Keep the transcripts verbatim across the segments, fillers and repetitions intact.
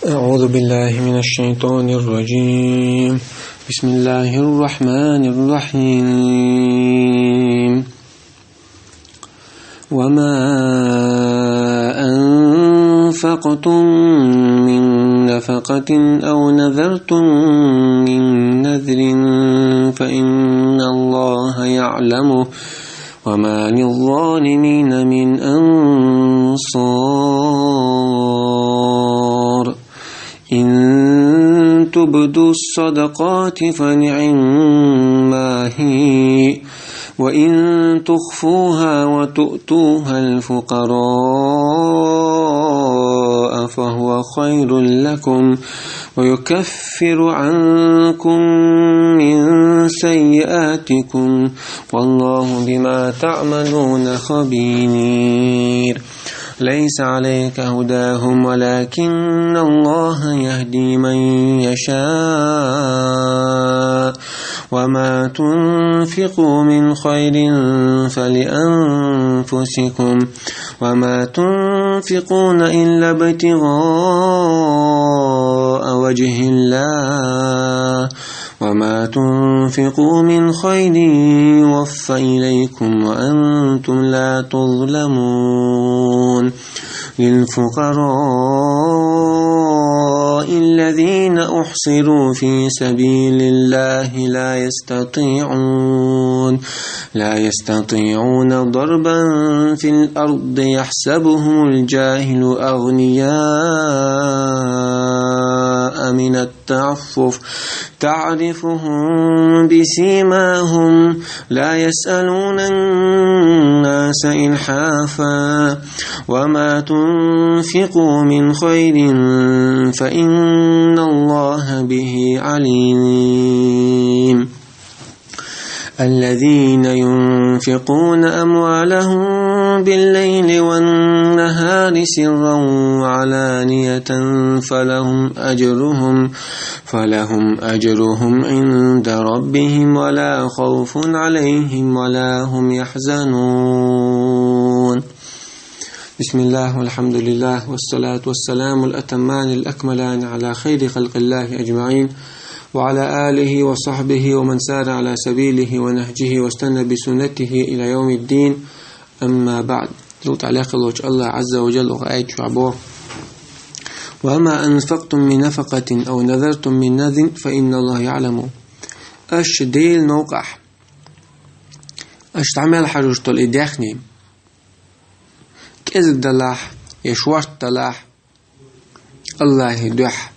أعوذ بالله من الشيطان الرجيم. بسم الله الرحمن الرحيم. وما أنفقتم من نفقة أو نذرتم من نذر فإن الله يعلمه وما للظالمين من أنصار. إن تبدوا الصدقات فنعما هي، وإن تخفوها وتؤتوها الفقراء فهو خير لكم، ويكفر عنكم من سيئاتكم، والله بما تعملون خبير. ليس عليك هداهم ولكن الله يهدي من يشاء، وما تنفقوا من خير فلأنفسكم، وما تنفقون إلا ابتغاء وجه الله، وما تنفقوا من خير يوف إليكم وأنتم لا تظلمون. للفقراء الذين أحصروا في سبيل الله لا يستطيعون، لا يستطيعون ضربا في الأرض يحسبهم الجاهل أغنياء من التعفف، تعرفهم بسيماهم لا يسألون الناس إلحافا، وما تنفقوا من خير فإن الله به عليم. الذين ينفقون أموالهم بالليل والنهار سرا وعلانية فلهم أجرهم، فلهم أجرهم عند ربهم ولا خوف عليهم ولا هم يحزنون. بسم الله والحمد لله والصلاة والسلام الأتمان الأكملان على خير خلق الله أجمعين، وعلى آله وصحبه ومن سار على سبيله ونهجه واستنى بسنته إلى يوم الدين. أما بعد. Зултӏа лекхалочу Аллах Азза ва Джалла аят чохь боху: «وما أنفقتم من نفقة أو نذرتم من نذر فإن الله يعلم». Аша Делан новкъахь, аша дӀа мел хьажош долу и даьхни, кӀезиг далахь я шорта далахь, Аллахьан дуьхьа,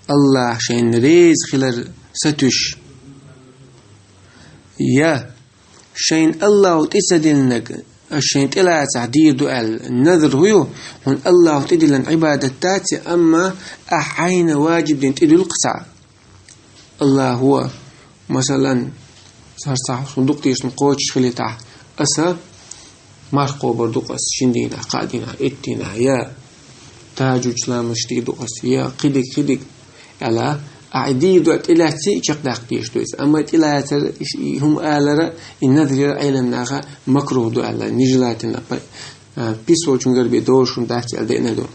Аллах шайна реза хилар сатуьйсуш, я шайна Аллахо тӀе ца диллинарг, аша шайна тӀелацахь дийр ду аьлла, назр хӀун ю, хьуна Аллахо тӀедиллина Ӏибадат дац, амма ахь хьайна ваджиб дина тӀедуьллу-кх цхьаъ. Аллахо, масалан, хӀара сахьт суна дукха дийшина кхочуш хилийтахь, аса марха кхобур ду-кх аса шина дийнахь, кхаа дийнахь, итт дийнахь, я тахьаджуд ламазаш дийр ду-кх аса, я кхидиг, кхидиг, аьлла, ахь и дийр ду аьлла тӀелаьцций, и чекхдаккха дезаш ду иза. Амма и тӀелацар, и, и хӀума алара, и назр яра Ӏеламнаха макрух ду аьлла, нежелательно, а, пис волчуьнгара бен долуш хӀума дац аьлла деана ду.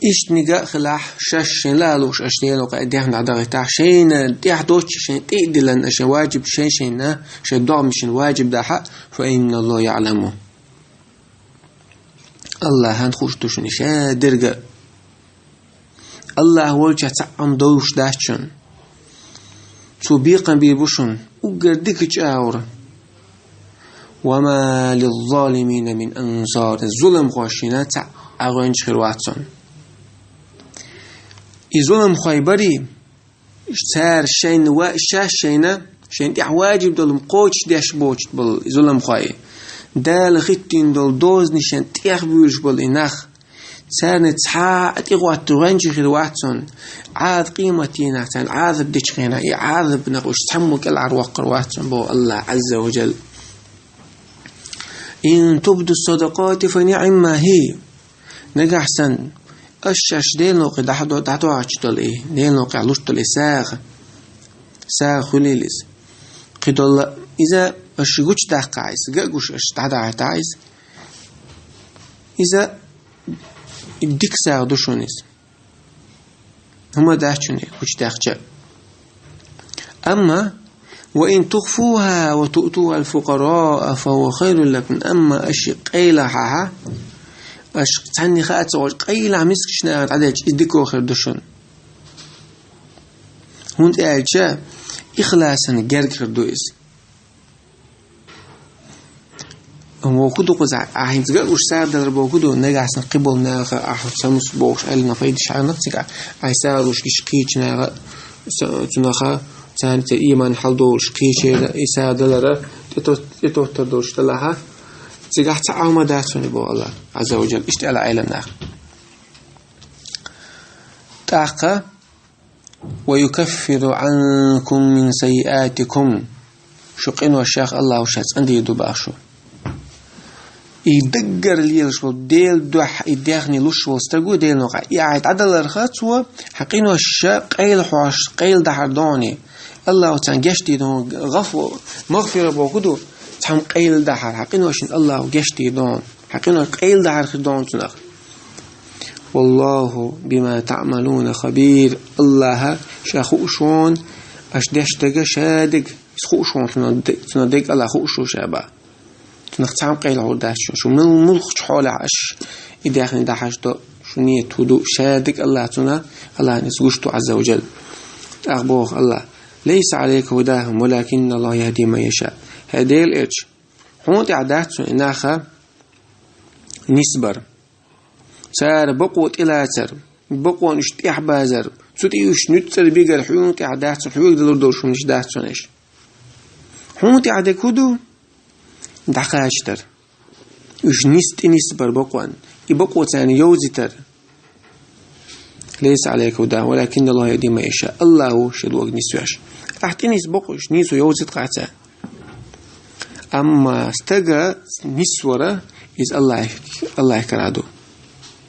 Иштта нигат а хилахь, шаьш шайн лаалуш аша Делан кхаъ дехна дӀадахийтахь, шайна тӀехь доцчу шайн тӀе а диллина, шайн ваджиб шайн-шайна, шайн догӀмашна ваджиб дахьа, فإن الله يعلم. Аллахьан хууш ду шуна ша дерга. Аллах волчохь цхьаъ хӀума довш дац шуна. Цо бекхам бийр бу шуна уггар дикачу агӀор. «وما للظالمين من أنصار». Зуламхошна цхьаъ агӀонча хир вац цунна. И зуламхой барий, цара шайна ва-, шаьш шайна, шайна тӀехь ваджиб долу кхочуш деш боцуш болу и зуламхой. Дала хӀиттийна долу дозанаш шайна тӀех буьйлуш болу и нах. Царна цхьа а тӀехӀотта гӀоьнча хир вац цунна. Ӏазап къематдийнахь царна Ӏазап дечу хенахь, и Ӏазапнах уьш цхьаммо кӀелхьарвоккхур вац цунна, боху Аллах Азза ва Джалла. «إن تبدوا الصدقات فنعما هي». Нагахь санна, аша шаьш Делан новкъа дӀахьо-, дӀадохьуш долу и, Делан новкъахь луш долу и сагӀа, сагӀа хуьлийла иза. Кхидолу иза аша гучудаккхахь иза, га а гуш аша дӀадахьийтахь иза. Иза Дика сагӀа ду шуна иза. ХӀума дац шуна гучадаьккхача. Амма, «وإن تخفوها وتؤتوها الفقراء فهو خير لكم». Амма аша къайла хьахьа, аша цхьанне хаа ца гӀорш, къайла мискача наха дӀаделча, иза дика хир ду шуна. ХӀунда аьлча ихласан герга хир ду иза. Воху ду кхуза, ахьа хӀинца гар уж сагӀа далар боху ду, нагахь санна кхиболу наха ахьа самус бохуш аьлла, пайда шарнах цигахь, ахьа сагӀа луш гиш кхечу наха, цунаха, царна церан ийман хьалдолуш кхечера, и сагӀа далара, тӀетоттар долуш далахьа, цигахь ца Ӏама дац шуна боху Аллах Азза ва Джалла, иштта аьлла Ӏелам наха. ТӀаккха, «ويكفر عنكم من سيئاتكم». Шу къиношех Аллаху ша цӀандийр ду баха шу. И даггара лелаш волу Делан дуьхьа и даьхни луш волу стаг ву Делан вакъа. И ахьа дӀадаларха цо, хьан къинош ша къайла хьош, къайла дахьар догӀу. Аллаху царна гечдийр догӀу, гӀафу, магӀфира боху ду, цхьамма къайла дахьар, хьан къиношна Аллаху гечдийр догӀу. Хьан къинош къайла дахьар хир догӀу цунах. «والله بما تعملون خبير». Аллаха ша хууш ву, аша деш дерг ша дерг, иза хууш ву, цунах де-, цунах дерг Аллаха хууш ву ша баха. Цунах цхьамма къайла хьур дац шу. Шу мул-, муьлххачу хьолехь аша и даьхни дахьаш до, шу нийят хӀун ду, ша дерг Аллаха цунах, Аллахна иза гуш ду, Азза ва Джалла. ТӀаккха боху Аллаха: «ليس عليك هداهم ولكن الله يهدي من يشاء». ХӀай Делан элча, хьуна тӀехь дац цу и наха нисбар. Цара бакъо тӀелацар, бакъонаш тӀехь базар, цу тӀе уьш нуьцкъара бигар хьуна тӀехь дац, хьоьга далур долуш хӀуманаш дац цунаш. Хьуна тӀехь дерг хӀун ду? ДӀакхачийтар. Уьш нис тӀе нисбар бакъонна, и бакъо царна йовзийтар. «ليس عليك هداهم ولكن الله يهدي من يشاء». Аллаха ву шен луъург нисвеш. Ахьа тӀе нис бакъо уьш, нийсо йовзийтар царна. Амма стага нисвар, иза Аллах, Аллахах кара ду.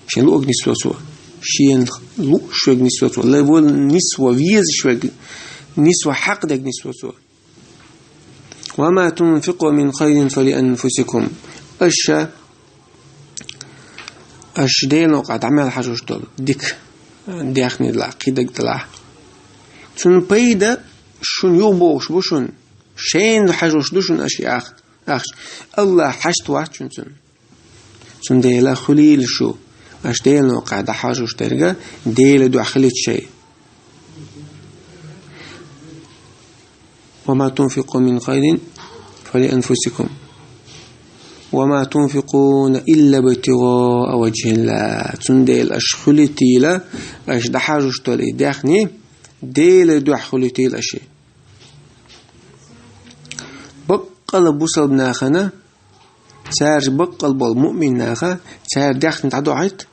Шен луъург нисво цо. Шен луъуш верг нисво цо. Лай вол нисво, везаш верг, нисво хьакъ дерг нисво цо. «وما تنفقوا من خير فلأنفسكم». Аша, аша Делан вакъа дӀа мел хьажош долу дика даьхни далахь, кхидерг далахь, цуьнан пайда шуна юхабогӀуш бу шуна, шайна хьажош ду шуна аша и ах-, ахча. Аллаха хьашт вац шуна цунна. Цундела хуьлийла шу, аша Делан вакъа дӀахьажош дерг Делан дуьхьа хилийта шайн. «وما تنفقوا من خير فلأنفسكم وما تنفقون إلا ابتغاء وجه الله». Цундела аша хуьлийтийла, аша дӀахьажош долу и даьхни Делан дуьхьа хуьлийтийла аша. Баккъала бусалба нахана, цаьрца баккъала болу муъмин наха, цара даьхни дӀадохьийта,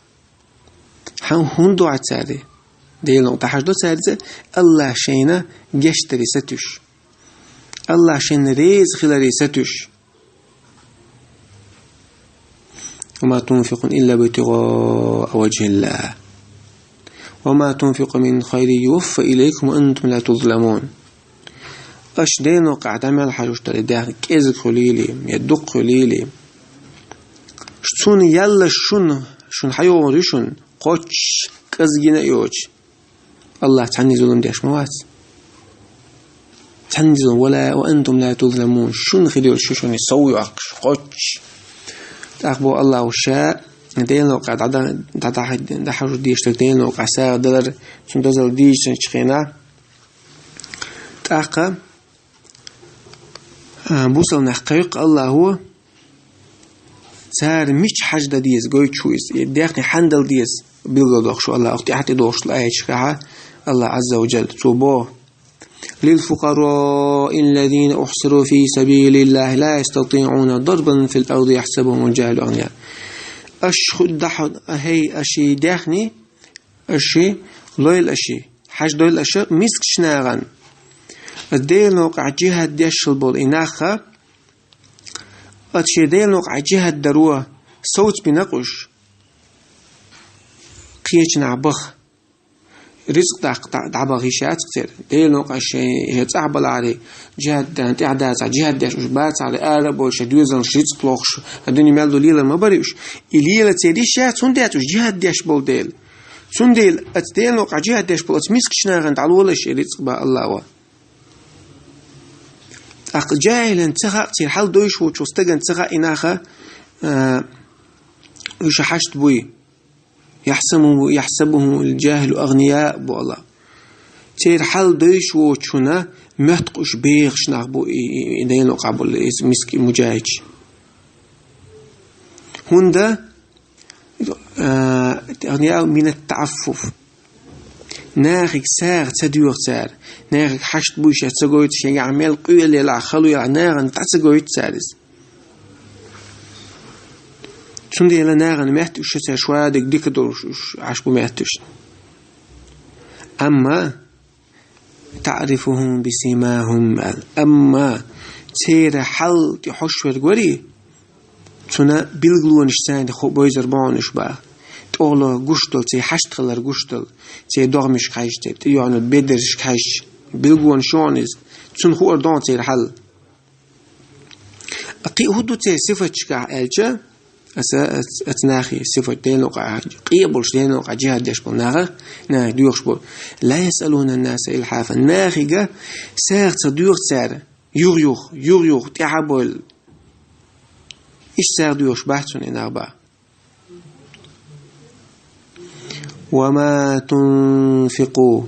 хьан хӀунда дохьийта цара? Делан вакъа дӀахьаждо цаьрца, Аллах шайна гечдаре сатуьйсуш. Аллах шайна реза хиларе сатуьйсуш. «وما تنفقون إلا ابتغاء وجه الله وما تنفقوا من خير يوف إليكم وأنتم لا تظلمون». Аша Делан вакъа дӀа мел хьажош долу и даьхни, кӀезиг хуьлийла, я дукха хуьлийла, цунна яллалц шуна, шуна хьайогӀур ю шуна, кхоччуш, кӀезиг а йоцуш. Аллах цхьанне зулам деш ма вац. Цхьанне зулам, «ولا وأنتم لا تظلمون», шуна хир йолуш ю шуна сов йоккхуш, кхоччуш. ТӀаккха боху Аллаха ша Делан вакъа дӀа-, дӀа-, дӀа-, дӀа-, дӀахьажо дезаш дерг Делан вакъа сагӀа далар, цуьнан дозалла дийшинчу хенахь. ТӀаккха, а, бусалба нах кхайкху Аллахо, цара мича хьаждан деза гойтуш ву иза, и даьхни хьанна дала деза билгалдоккхуш ву Аллах, тӀаьхьа тӀедогӀуш долу аяташкахь Аллах Азза ва Джалла, цо боху: «للفقراء الذين أحصروا في سبيل الله لا يستطيعون ضربا في الأرض يحسبهم الجاهل أغنياء». Аш ху-, дахьа, хӀей, аши даьхни, аши, лойла аши, хьаждойла аша мискачу нахана. Делан вакъа джихад деш болу и наха, ат шен Делан вакъа джихад даро совцабина уьш. Кхечанхьа баха. ризкъ даккха дӀа-, дӀабаха йиш яц-кх церан. Делан новкъа шоай, шоай цӀахь балахьара, джихӀад дан тӀехь дацахь, джихӀад деш уж бацахьара, ара а бовлуш, шоай доьзалш, ризкъ лохуш, а дуьне мел дола лелар ма барий уж. И лела церан йиш яц, хӀунда аьлча уж джихӀад деш бола дела. Цундела оцу Делан новкъа джихӀад деш болу оцу мискачу нахана дӀалолаш и ризкъ, бах АллахӀа. ТӀаккха джахӀилан ца хаьа, церан хьал дойуш воцчу стагана ца хаьа и нах, а, уьш хьашт буй. يحسبهم، يحسبهم الجاهل أغنياء, бу АллахӀа. Церан хьал дойуш воцчунна моьттуш бехаш нах бу и, и, и Делан новкъа болу, и миска-, и муджахӀидаш. ХӀунда, а, أغنياء من التعفف. Нахе сагӀа ца доьху цара. Нахе хьашт буй шаьш ца гойту, шайгахь мел къоьлла елахь, хала елахь, нахана дӀа ца гойту цара иза. Цундела нахана моьтту уьш, цара шадерг дика долуш уьш Ӏаш бу моьттуш. Амма تعرفهم بسيماهم аьлла. Амма церан хьал тӀе хьош верг варий, цуьнан билгалонаш царна ху-, бевзар бу хьуна уьш, бах. ТӀехула гуш долу, церан хьашт хилар гуш долу, церан догӀмашка хьаьжча, церан тӀедоьгӀна бедаршка хьаьжча, билгалонаш ю хьуна иза. Цунна хуур ду хьуна церан хьал. Кхин хӀун ду церан сифаташкахь аьлча, аса, ас-, аса нахе сифат Делан новкъа, къе а болуш Делан новкъа джихӀад деш болу нахах, нахе доьхуш болу. لا يسألون الناس إلحافا. Нахе сагӀа ца доьху цара, юха-юха, юха-юха, тӀаьхьа а бовла. Иштта сагӀа доьхуш бац цунна и нах, бах. وما تنفقوا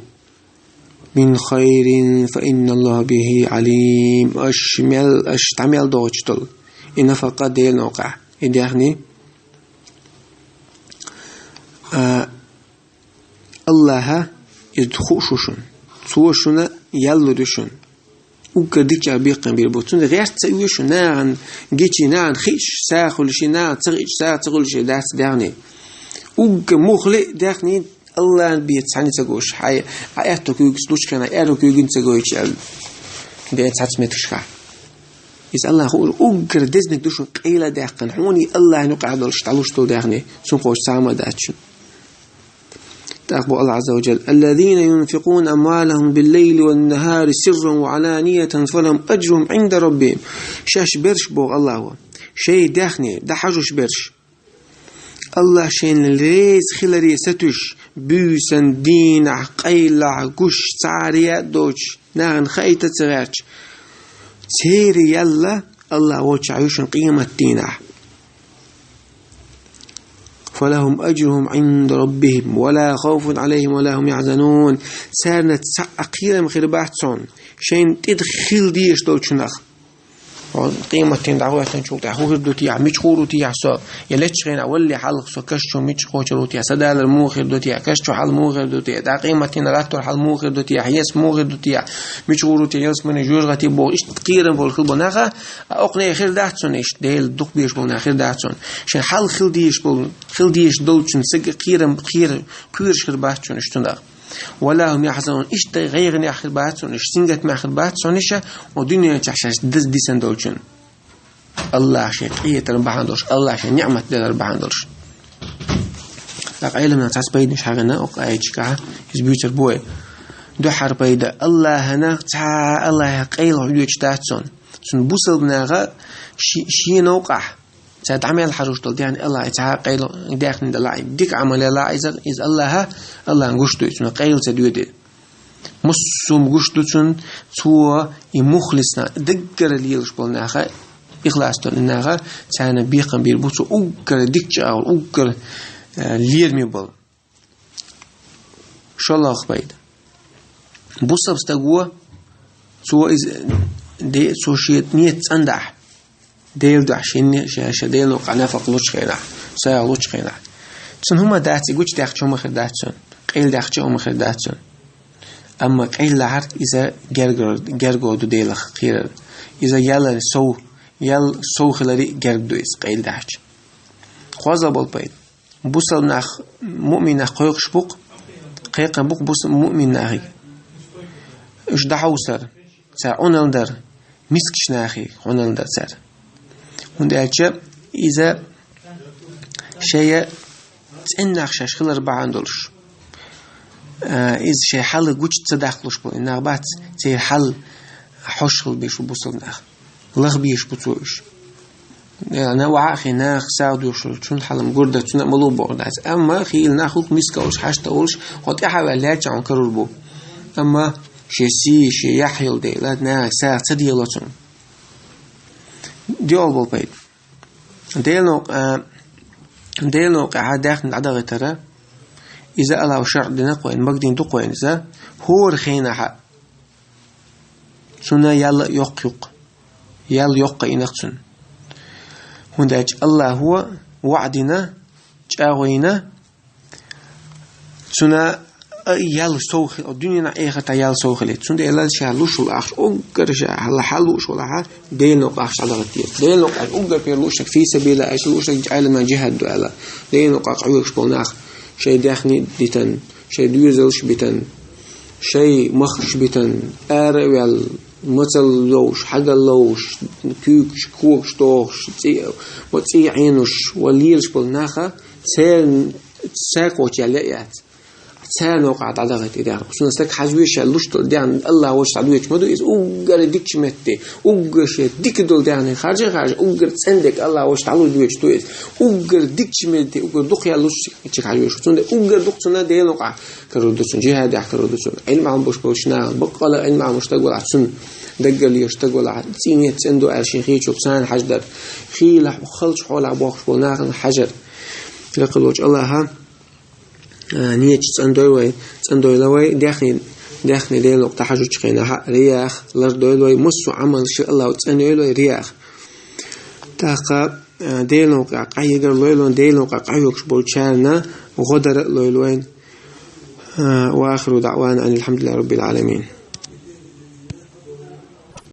من خير فإن الله به عليم. Аша мел, аша дӀа мел доцуш долу и нафакъа Делан новкъа, и даьхни, а, АллахӀа иза хууш ву шуна. Цо шуна ял лур ю шуна. Уггар дикачу бекхам бийр бу. Цунна гӀерта ца оьшу нахана гичи, нахана хиъча сагӀа хуьлуш, нахана ца хиъча сагӀа ца хуьлуш дац даьхни. Уггар муххале а даьхни АллахӀан бен цхьаьна ца гуш, хьайн, хьан аьтту куьйгаш лучу хенахь, аьрру куьйгана ца гойтуш аьлла, бен цхьацца меттигашкахь. Иза АллахӀа хууш, уггар дезаниг ду шуна къайла а даьккхина, хьуна АллахӀан юкъахь долуш дӀалуш долу даьхни, цунна кхочуш цхьа а ма дац шуна. ТӀаккха бу АллахӀа Ӏазза ва Джалла: الذين ينفقون أموالهم بالليل والنهار سرا وعلانية فلهم أجرهم عند ربهم. Шаьш берш, боху АллахӀа, шайн даьхни дӀахьажош берш, АллахӀ шайна реза хиларе сатуьйсуш, буьйсанна, дийнахь, къайлахь, гуш, цхьа а рияъ а доцуш, нахана хаийта а ца гӀерташ, церан ял АллахӀ волчохь ю шуна къематдийнахь. فلهم أجرهم عند ربهم ولا خوف عليهم ولا هم يحزنون. Царна цхьа а кхерам хир бац цунна, шайна тӀе хила дезаш долчунах. Хьо къематдийнахь дӀахӀоьттинчул тӀаьхьа хӀун хир ду техьа, мича гӀур ву техьа со, я лечча хенахь валале хьалха со каш чу мича кхочур ву техьа, сан далар муха хир ду техьа, каш чу хьал муха хир ду техьа, тӀаккха къематдийнахь латтор хьал муха хир ду техьа, хьесап муха хир ду техьа, мича гӀур ву техьа, ялсамани, жоьжахати боху, иштта кхерам болу хила болу нах, а, окхане хир дац цунна иштта, Дела дукха безаш болу нах хир дац цунна. Шайн хьал хила дезаш болу, хила дезаш долчун цига кхерам, кхера, кхоьруш хир бац цунна иштта нах. ولا هم يحزنون. Иштта гӀайгӀанехь хир бац цунна, иштта сингаттамехь хир бац цунна, иштта, о дуьнен чохь шаьш даз дисина долчун. АллахӀ шайн къинхетам бахьана долуш, АллахӀ шайн ниӀмат делар бахьана долуш. ТӀаккха Ӏеламнаха цхьацца пайданаш хьахийна окху аяташкахь, иза буьйцур бу вай. Дуьххьара пайда: АллахӀана цхьа а АллахӀах къайла хьоьгуш дац цунна. Цунна бусалба наха ши-, шен новкъахь, цара дӀа мел хьажош долу даьхни АллахӀе цхьа а къайла, даьхни далахь, дика Ӏамал ялахь иза, иза АллахӀа, АллахӀан гуш ду иза, цунах къайла ца доьду. Массо а гуш ду цунна, цо и мухлисна, даггара лелаш болу наха, ихлас долу наха, царна бекхам бийр бу цо уггар дика чӀагӀо, уггар, э, лераме болу. ШолгӀа пайда. Бусалба стаго, цо иза, де, цо шен нийят цӀандахь, Делан дуьхьа шинне, ша, ша Делан новкъахь нафакъа лучу хенахь, сагӀа лучу хенахь. Цунна хӀума дац, и гучудаьккхича хӀума хир дац цунна, къайладаьккхича хӀума хир дац цунна. Амма къайладахьар иза герга-, герго ду Делах кхерар. Иза ялан сов, ял сов хиларе герга ду иза къайладаьхча. КхозлагӀа болу пайда. Бусалба нах, муъмин нах кхойкхуш бу-кх, кхайкхам бу-кх бусалба муъмин нахе. Уьш дӀахьовсар, цара Ӏуналла дар, мискачу нахе Ӏуналла дар цара. ХӀунда аьлча иза шайн цӀена нах шаьш хилар бахьана долуш. А, иза шайн хьал гуча ца даккхалуш болу нах бац, церан хьал хьош хила безаш бу бусалба нах. Лаха безаш бу цо уьш. Э, на ваӀа а хи нах сагӀа доьхуш волчун хьал-м гур дац, цунна а ма ло бохур дац. Амма хийла нах хӀух миска олуш, хьашта олуш, хьо тӀаьхьа ваьлла лаьттачохь карор бу. Амма шен сий, шен яхь йолу дела, нах сагӀа ца дело цунна. Диъал болу пайда. Делан новкъа-, а, Делан новкъахь даьхни дӀадахийтара, иза Аллахо шарӀ дина-кх вайна, магадийна ду-кх вайна иза, хӀора хенахь а. Цунна ял а йоккха ю-кх. Ял йоккха йина-кх цунна. ХӀунда аьлча Аллахо ваӀда дина, чӀагӀо йина, цунна а ял сов хи-, дуьненахь, эхартахь ял сов хилийта. Цундела ша луш волу ахча уггар ша хьал-, хьал лууш волахь, Делан новкъахь ахча дӀадахийта деза. Делан новкъахь уггар пер луш стаг фи сабилиллахӀ аьлча, луш стаг Ӏеламан жихӀад ду аьлла. Делан новкъахь къахьоьгуш болу нах шайн даьхни дитан, шайн доьзалш битан, шайн махкаш битан, ара а ваьлла, мацалла ловш, хьагалла ловш, куьйгаш, когаш дохуш, цӀий-, ма цӀий Ӏенуш, ва лелаш болу наха, церан сагӀа кхочу ял яц. Царна новкъахь дӀадахийта и даьхни. Цунна стаг хьажа веза ша луш долу даьхни Аллахо дӀадоьдуш ма ду иза. Уггар дикачу метте, уггар шен дика долу даьхни харжа а харжа, уггар цӀена дерг Аллахо дӀалуш доьдуш ду иза. Уггар дикачу метте, уггар дукха ял луш стаг хьажа веза шу. Цундела уггар дукха цунна Делан новкъахь карор ду цунна, жихӀадехь карор ду цунна. Ӏилма Ӏамош болчу нахана, баккъала а Ӏилма Ӏамош стаг валахь, цунна даггара лелаш стаг валахь, цӀий-нийса цӀена ду аьлла шен хеташ царна хьажа дара. Хийла халчу хьолахь бохуш болу нахана хьажар. Лакхалочу Аллахьа, а, нийяташ цӀандойла вай, цӀандойла вай, даьхни, даьхни Делан новкъа дӀахьажучу хенахь а, рияах лардойла вай, массо а Ӏамалш Аллахо цӀанйойла вай рияах. ТӀаккха, а, Делан новкъа къахьегаралойла вайн, Делан новкъа къахьоьгуш болчарна гӀо дар а лойла вайн. А, ва ахиру даӀвана анил хьамдулиллахӀи раббил Ӏаламин.